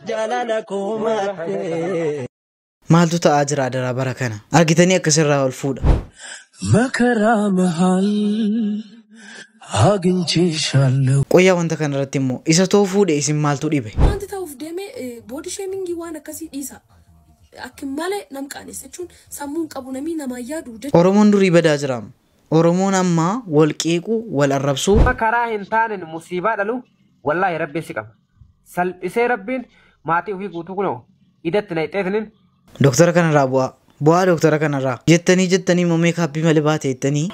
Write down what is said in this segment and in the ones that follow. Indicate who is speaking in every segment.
Speaker 1: Jaalala koomattee.
Speaker 2: Maaltu ta'aa jira adaraa bara kana? Argitanii akkasirraa ol fuudha.
Speaker 1: መከራ መሃል አግኝቼሻለሁ።
Speaker 2: Qoyyaa wanta kanarratti immoo isa too fuudhe isin maaltu dhibe?
Speaker 3: Wanti ta'uuf deemee body shaming waan akkasii dhiisa. Akka malee nam qaanessa jechuun sammuun qabu namni namaa yaadu jechuudha.
Speaker 2: Oromoon durii badaa jiraam. Oromoon ammaa wal qeequu, wal arrabsuu.
Speaker 4: Karaa hin taaneen musiibaa dhalu wallaahi rabbiin si qaba. Salphisee rabbiin maatii ofii guutuu kunoo idatti naqxeetiniin.
Speaker 2: Doktara kanarraa bu'aa. Bu'aa doktara kanarraa. Jettanii jettanii immoo meekaappii malee baate jettanii.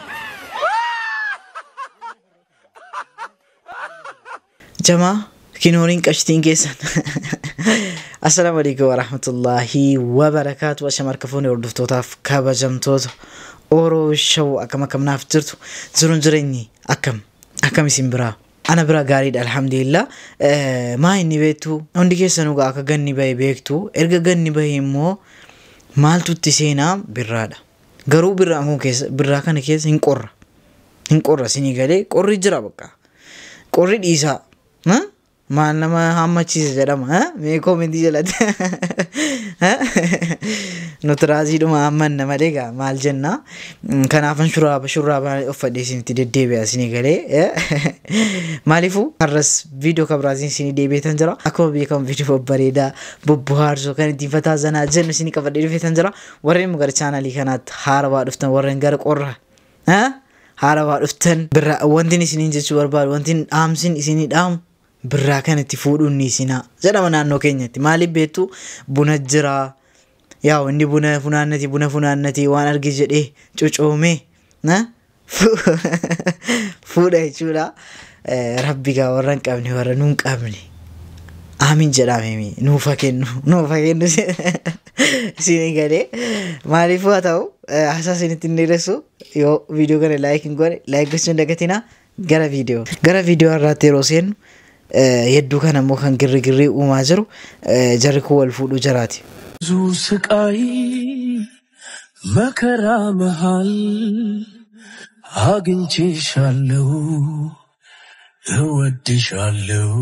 Speaker 2: Jamaa kinooriin qashtiin keessan. Assalaamu alaikum warahmatullaahi wabarakaatu. Ashama harka fuunee hordoftootaaf kabajamtoota Oroo Show akkam akkam naaf jirtu jiruun jireenyi akkam akkam isin biraa. Ana bira gaariidha alhamdulillah. Maa inni beektu hundi keessanuu akka ganni bahe beektu erga ganni bahe immoo maaltu itti seenaa birraadha. Garuu birraa kun keessa birraa kana keessa hin qorra. Hin qorra isinii galee qorri jira bakka. Qorri dhiisaa. Maal nama hammachiisa jedhama. Mee koomentii jalatti. Nuti raaziidhuma hammanna malee gaa maal jenna. Kanaafan shurraaba shurraaba uffadhee isinitti deddeebi'a isinii galee. Maaliifuu har'as viidiyoo kabiraatiin isinii deebi'eetan jira. Akkuma beekamu viidiyoo babbareedaa bobbohaarsoo kan ittiin fataa zanaa jennu isinii qabadhee dhufeetan jira. Warreen gara chaanalii kanaatti haarawaa dhuftan warreen gara qorra. Haarawaa dhuftan birraa wanti isiniin jechuu barbaadu wanti dhaamsin isinii dhaamu birraa kan itti fuudhuun ni isinaa jedhama naannoo keenyatti. Maaliif beektu buna jira. Yaa inni buna funaannati buna funaannati waan arge jedhee cocoomee fuudha jechuudha. Rabbi gaa warra hin qabne warra nuun qabne. Aamin jedhame nuufa kennu nuufa kennu isinii galee maaliif haa ta'u haasaa isinitti hin dheeressu yoo viidiyoo kana laayik hin goone laayik gochuun dagatinaa gara viidiyoo gara viidiyoo har'aatti yeroo seennu hedduu kana immoo kan girrigirrii uumaa jiru jarri kun wal fuudhuu jiraati.
Speaker 1: ብዙ ስቃይ መከራ መሃል አግኝቼሻለሁ እወድሻለሁ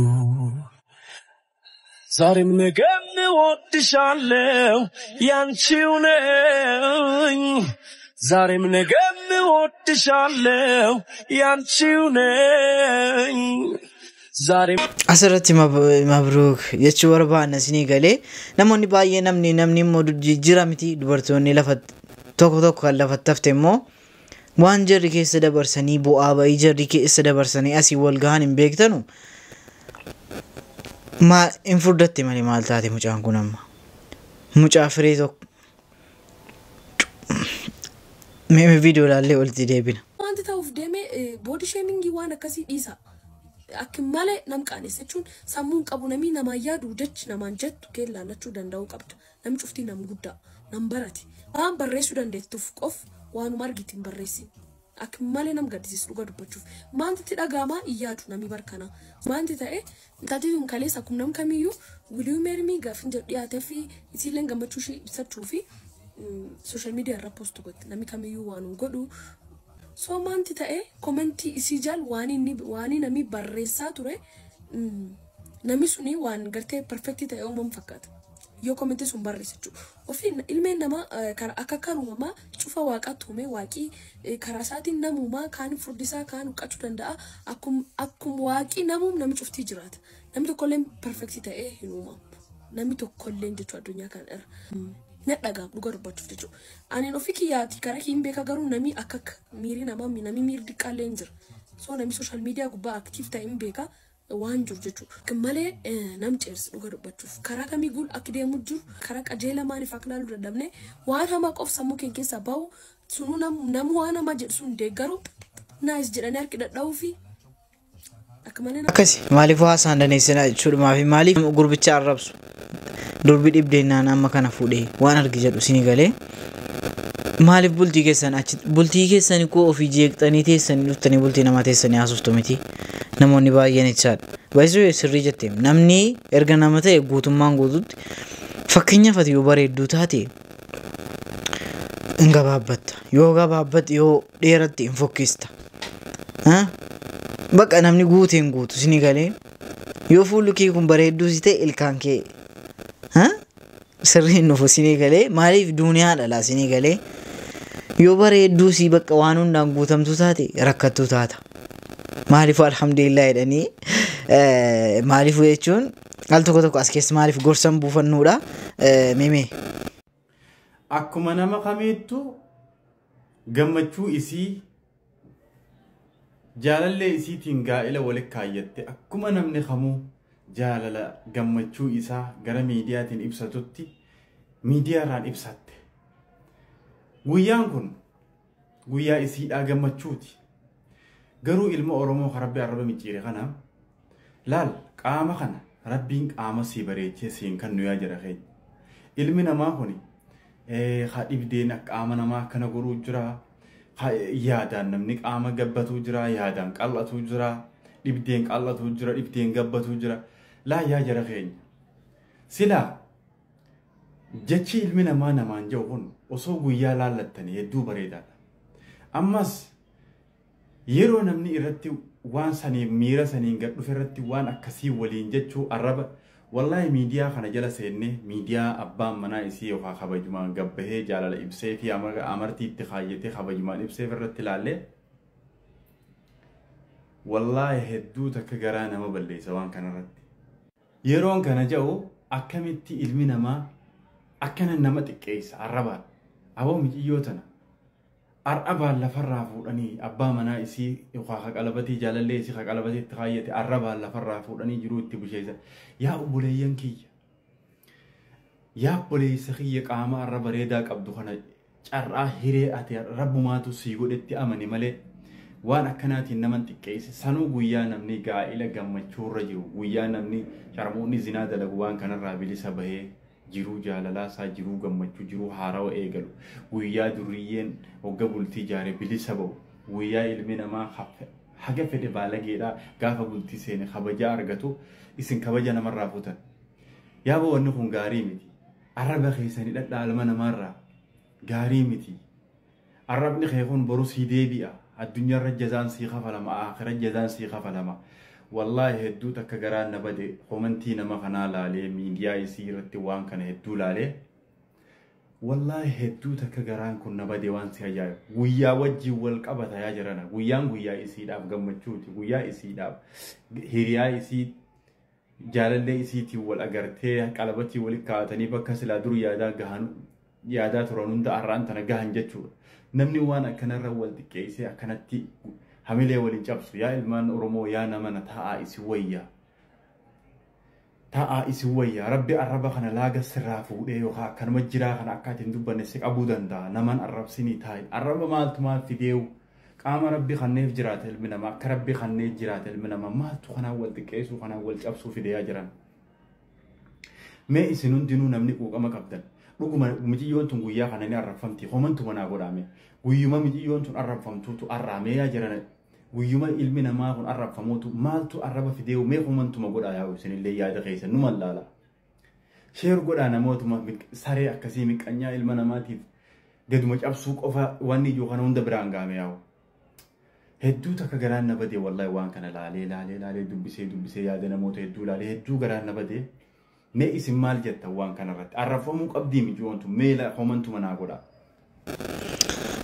Speaker 1: ዛሬም ነገም እወድሻለሁ ያንቺው ነኝ ዛሬም ነገም እወድሻለሁ ያንቺው ነኝ ዛሬም
Speaker 2: Asirratti mabruuk jechuu barbaanna isinii galee namoonni baay'ee namni namni immoo jijjiira miti dubartoonni lafa tokko tokko kan lafatti hafte immoo waan jarri keessa dabarsanii bu'aa ba'ii jarri keessa dabarsanii asii wal gahan hin beektanu. Maal hin furdatte malee maal taate mucaan kun amma mucaa firee tokko mee viidiyoo ilaallee walitti deebina.
Speaker 3: Wanti ta'uuf deemee body shaming waan akkasii dhiisa. Akka malee nam qaanessa jechuun sammuun qabu namni namaa yaadu jechi namaan jettu kee ilaallachuu danda'uu qabda. Namni cuftii nam guddaa nam barate waan barreessuu dandeettuuf qof waanuma argite hin barreessin. Akka malee nam gaddisiisu dhuga dubbachuuf. Maanti itti dhaga'amaa hin yaadu namni barkana. Maanti ta'e intalli tun kaleessa akkuma nam kamiyyuu will you marry me gaafin jedhu dhiyaatee fi isiillee gammachuu ishee ibsachuu fi social media irra post gotti namni kamiyyuu waan godhu. So maanti ta'e komentii isii jaal waan inni waan namni barreessaa ture namni suni waan gartee perfect ta'e uumamu fakkaata. Yoo komentii sun barreesse jechuudha. Ofii ilmeen namaa akka kan uumamaa cufa waaqaatti uume waaqii karaa isaatiin namuumaa kaan furdisaa kaan huqqachuu danda'a. Akkum waaqii namuum namni cuftii jiraata. Namni tokkolleen perfect ta'ee hin uumamu. Namni tokkolleen jechuudha addunyaa kana irra. Na dhagaam dhuga dubbachuuf jechuudha. Ani ofii kiyyaati karaa hin beeka garuu namni akka miirii namaa namni miirri diqqaallee hin jira. So namni social media gubbaa active ta'e hin beeka waan jiru jechuudha. Malee nam ceersi dhuga dubbachuuf karaa kamii guul akka deemu jiru karaa qajeelaa maaliif akka ilaaluu dadhabne waan hamaa qof sammuu keenya keessaa bahu sunuu namu waan hamaa jedhu sun deeggaru naayis jedhanii harki dhadha'uu fi akka malee.
Speaker 2: Akkasi maaliif haasaan daneessinaa jechuudha fi maaliif gurbicha arrabsu durbi dhibdeennaan amma kana fuudhee waan argi jedhu isinii galee maaliif bultii keessan achi bultii keessan koo ofii jeeqxanii teessanii dhuftanii bultii namaa teessanii haasoftu miti namoonni baay'een jechaadha. Baay'isuu sirrii jetteem namni erga nama ta'e guutummaan guututti fakkeenyaaf ati yoo bareedduu taate hin gabaabbatta yoo gabaabbatte yoo dheeratte hin fokkista. Bakka namni guuteen guutu isinii galee Yoo fuulli kee kun bareedduu si ta'e ilkaan kee sirriin nufu sinii galee, maaliif duuniyaa dhala sinii galee, yoo bareedduu si bakka waan hundaan guutamtu taate rakkattuu taata. Maaliif alhamdulillah jedhanii, maaliif jechuun al tokko tokko as keessa maaliif gorsan buufannuudha mimee.
Speaker 5: Akkuma nama kamiittu gammachuu isii jaalallee isiitiin gaa'ila walitti kaayyatte, akkuma namni kamuu jaalala gammachuu isaa gara miidiyaatiin ibsatutti miidiyaarraan ibsatte. Guyyaan kun guyyaa isiidhaa gammachuuti. Garuu ilma Oromoo kan Rabbi arraba micciire kana laal, qaama kana Rabbiin qaama sii bareechee siin kan nuyaa jira keenya. Ilmi namaa kuni haa dhibdeen qaama namaa akkana godhuu jira. Yaadaan namni qaama gabbatuu jira, yaadaan qal'atuu jira, dhibdeen qal'atuu jira, dhibdeen gabbatuu jira. Laa yaa jara keenya. Silaa jechi ilmi namaa namaan jedhu kun osoo guyyaa laallattanii hedduu bareedaadha. Ammas yeroo namni irratti waan saniif miira saniin gad dhufe irratti waan akkasii waliin jechuu arraba, wallaahi miidiyaa kana jala seennee miidiyaa abbaan manaa isii yookaan kabajumaan gabbahee jaalala ibsee fi amartii itti kaayyatee kabajumaan ibseef irratti ilaallee, wallaahi hedduu takka garaa nama balleessa waan kanarratti. Yeroon kana jedhu akkamitti ilmi namaa akkana nama xiqqeessa arrabaan? Aboo miiciyyoo tana arrabaan lafarraa fuudhanii abbaa manaa isii yookaan haqalabatii jaalallee isii haqalabatii itti kaayyate arrabaan lafarraa fuudhanii jiruu itti busheessa. Yaa obboleeyyan kiyya, yaa obboleessa kiyya, qaama arra bareedaa qabdu kana carraa hiree ati rabbumaatu sii godhetti amani malee waan akkanaatiin nama xiqqeesse. Sanuu guyyaa namni gaa'ila gammachuurra jiru, guyyaa namni sharmuunni zinaa dalagu waan kanarraa bilisa bahee jiruu jaalalaasaa, jiruu gammachuu, jiruu haarawa eegalu, guyyaa durriyyeen hogga bultii jaare bilisa bahu, guyyaa ilmi namaa haga fedhe baalageedhaa gaafa bultii seene kabajaa argatu isin kabaja namarraa fuutan. Yaaboo wanni kun gaarii miti. Arraba keessanii dhadhaa namaarraa gaarii miti. Arrabni kee kun boru sii deebi'a. Addunyaarra jazaan sii kafalama, aakhira jazaan sii kafalama. Wallaahi hedduu takka garaan na bade komantii nama kanaa laalee, miidiyaa isii irratti waan kana hedduu laalee. Wallaahi hedduu takka garaan kun na bade waan si ajaa'ibu. Guyyaa wajjin wal qabata yaa jirana. Guyyaan guyyaa isiidhaaf gammachuuti. Guyyaa isiidhaaf hiriyaa isii jaalallee isiitiin wal agartee qalabatii walitti kaa'atanii bakka silaa dur yaadaa gahan yaadaa turan hunda har'aan tana gahan jechuudha. Namni waan akkanarra wal xiqqeessee akkanatti hamilee waliin cabsu, yaa ilmaan Oromoo, yaa nama na taa'aa isin wayyaa. Taa'aa isin wayyaa. Rabbi arraba kana laaga sirraa fuudhee yookaan akkanuma jiraa kana akka ati hin dubbanne si qabuu danda'a. Naman arrabsinii taa'i. Arraba maaltu maal fideewu? Qaama Rabbi kanneef jiraata ilmi namaa. Akka Rabbi kanneef jiraata ilmi namaa. Maaltu kanaan wal xiqqeessuu, kanaan wal cabsuu fide yaa jiran? Mee isin hundinuu namni quuqama qabdan, dhuguma miciyyoon tun guyyaa kana ni arrabfamti? Homantuma naa godhaame. Guyyuma miciyyoon tun arrabfamtuutu arraamee yaa jiran? Guyyuma ilmi namaa kun arrabfamuutu maaltu arraba fideewu? Mee homantuma godhaa yaa isinillee yaada keessan numa laala. Share godhaa, namootuma saree akkasii miqqanyaa ilma namaatiif gaduma cabsuu qofa wanni ijoo kana hunda biraan gaame yaa'u. Hedduu takka garaan na badee wallahi waan kana laalee laalee laalee dubbisee dubbisee yaada namoota hedduu laalee hedduu garaan na badee. Mee isin maal jettan waan kanarratti? Arrabfamuu qabdii miciyyoon tun? Mee homantuma naa godhaa.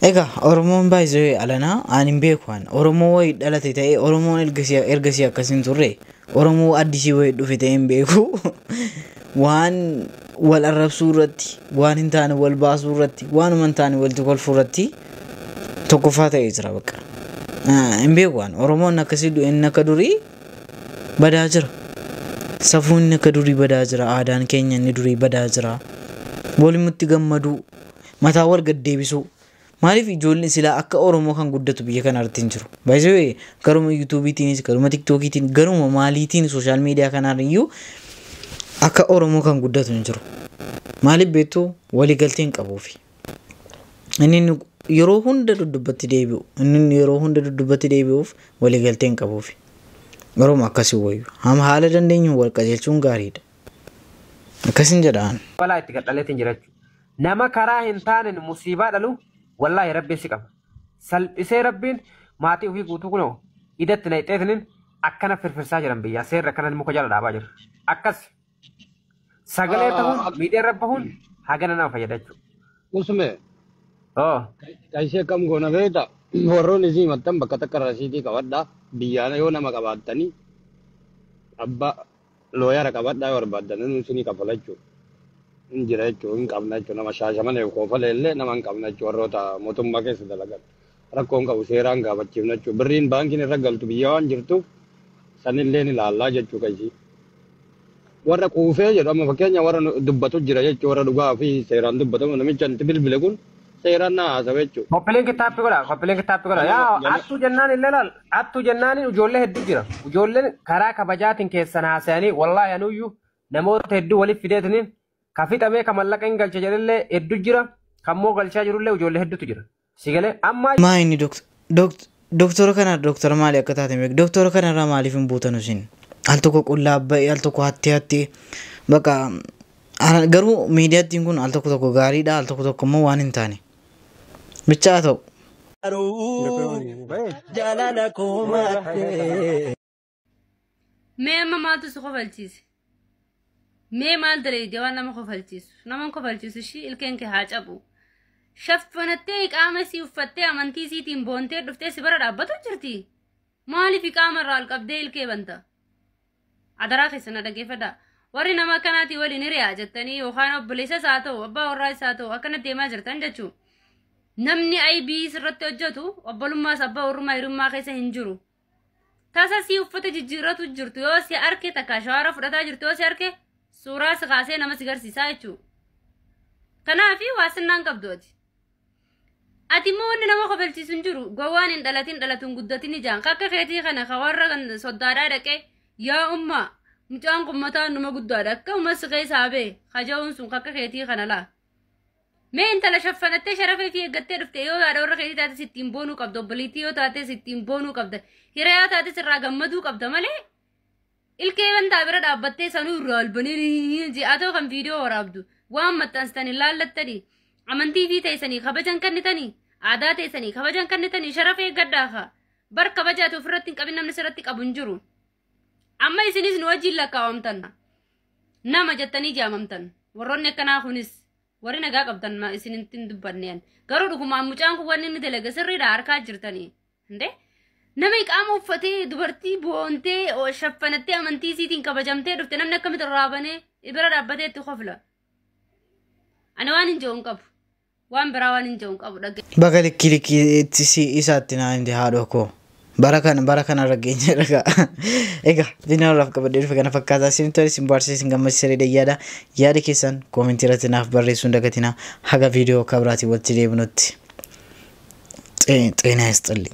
Speaker 2: Egaa Oromoon baay'ee alanaa ani hin beeku, an Oromoo wayii dhalate ta'ee Oromoon ergasii akkas hin turre, Oromoo addisii wayii dhufe ta'ee hin beeku. Waan wal arrabsuu irratti, waan hin taane wal baasuu irratti, waanuma hin taane walitti kolfuu irratti tokkoffaa ta'ee jira bakka. Hin beeku an Oromoon akkasii inni akka durii badaa jira. Safuun inni akka durii badaa jira. Aadaan keenya inni durii badaa jira. Walummatti gammaduu, mataa wal gaddeebisuu. Maaliif ijoolleen silaa akka Oromoo kan guddatu biyya kana irratti hin jiru. Baay'ee garuma YouTubeiitiinis, garuma TikTokiitiin, garuma maaliitiin social media kanaan iyyuu akka Oromoo kan guddatu hin jiru. Maaliif beektu? Waliigaltee hin qabuufi. Inni yeroo hunda duddubbatti deebi'u, inni yeroo hunda duddubbatti deebi'uuf waliigaltee hin qabuufi. Oromoo akkasii wayyu. Hamma haala dandeenyu wal qajeelchuun gaariidha. Akkasin jedhaan.
Speaker 4: Balaa itti gadhaleetiin jira jechuudha. Nama karaa hin taaneen musiibaa dhalu wallaahi Rabbiin si qaba. Salphisee Rabbiin maatii ofii guutuu kunoo idatti naqxeetiniin Akkana firfirsaa jiran biyyaa seerri akkana muka jala dhaabaa jira. Akkas sagalee ta'uun miidhaa irra bahuun hagana nama fayyada jechuudha.
Speaker 6: Usme,
Speaker 4: Oo.
Speaker 6: kaishee kam goona beekta? Warroonni isii himattan bakka takka rasiitii qabadhaa. Biyyaan yoo nama qabaattanii abbaa looyara qabadhaa yoo barbaaddan inni isinii kafala jechuudha. Hin jira jechuudha, hin qabna jechuudha. Nama shaashamane koofale illee nama hin qabna jechuudha warroota mootummaa keessa dalagan. Rakkoon qabu seeraan gaafachiifna jechuudha. Birriin baankiin irra galtu biyya waan jirtuuf sanillee ni ilaallaa jechuudha kaishii. Warra quufee jedhu amma fakkeenya warra dubbatu jira jechuudha warra dhugaa fi seeraan dubbatamu namicha itti bilbile kun seeraan na haasawa jechuudha.
Speaker 4: Qophiileen kitaabbi godha. Qophiileen kitaabbi godha. Yaa attuu jennaan illee laal. Attuu jennaan ijoollee hedduu jira. Ijoolleen karaa kabajaatiin keessan haasa'anii wallaahi anuyyuu namoota hedduu waliif fideetiniin ka fixamee ka mallaqa hin galche jedhallee hedduu jira. Kan moo galchaa jirullee ijoollee hedduutu jira. Si galee amma
Speaker 2: Maa inni doktora kana doktora maali akka taate beeku doktora kanarraa maaliif hin buutan isin al tokko qullaa ba'e al tokko hattee hattee bakka garuu miidiyaattiin kun al tokko tokko gaariidha al tokko tokko immoo waan hin taane bichaa ta'u.
Speaker 1: Jaalala koomattee.
Speaker 7: Mee amma maaltu si kofalchiise? Mee maal dalaydee waan nama kofalchiisu? Nama hin kofalchiisu ishii ilkeen kee haa cabu. Shaffanattee qaama isii uffattee amantii isiitiin boontee dhuftee si bara dhaabbatu jirti. Maaliif qaama irraa ol qabdee ilkee banta? Adaraa keessa na dhaggeeffadhaa. Warri nama akkanaatii waliin hiriyaa jettanii yookaan obboleessas haa ta'u abbaa warraa isaa ta'u akkana deemaa jirtan jechuudha. Namni aybii sirratti hojjetu obbolummaas abbaa warrummaa hiriyummaa keessa hin jiru. Tasa si uffata jijjiirratu jirtu yoo si arke takka shawaara fudhataa jirtu yoo si arke suuraa si kaasee nama si garsiisaa jechuudha. Kanaafi waasinnaan qabdu ati. Ati immoo wanni nama kofalchiisu hin jiru gowwaan hin dhalatin dhalatuun guddatin ijaan kakka keetii kana ka warra kan soddaadhaa dhaqee yaa ummaa mucaan kun mataan numa guddaadha akka umma si keessaa bee kaja'uun sun kakka keetii kana laa. Mee intala shaffanattee sharafee fi eeggattee dhufte yoo haadha warra keetii taate sittiin boonuu qabda obboleettii yoo taate sittiin boonuu qabda hiriyaa taate sirraa gammaduu qabda malee ilkee bantaa bira dhaabbattee sanuu irraa albanii ji'atoo kan viidiyoo waraabdu waan maxxansitanii laallattanii amantii fi teessanii kabajan kennitanii aadaa teessanii kabajan kennitanii sharafa eeggadhaa kaa bar kabajaatu ofirratti hin qabin namni sirratti qabu hin jiru. Amma isinis nu wajjin lakkaawamtan nama jettanii jaamamtan warroonni akkanaa kunis warri nagaa qabdan isinitti hin dubbanneen garuu dhugumaan mucaan kun wanni inni dalage sirriidha harkaa jirtanii. Hindee nama qaama uffatee dubartii boontee shaffanattee amantii isiitiin kabajamtee dhufte namni akkamitti irraa banee bira dhaabbatee itti kofla. Ani waan hin jiru hin qabu. Waan biraa waan hin jiru hin qabu dhagge.
Speaker 2: Bakka likkii likkiitti si isaatti naa himte haadhoo koo. Bara kana bara kana irra geenye dhagaa. Egaa viidiyoon irraaf qabadhee dhufe kana fakkaataa isin tole isin bohaarsiise isin gammachiise yaada yaada keessan koomentii irratti naaf barreessuu hin dagatinaa haga viidiyoo kabiraatiin walitti deebinutti. Xeenaa isxilli.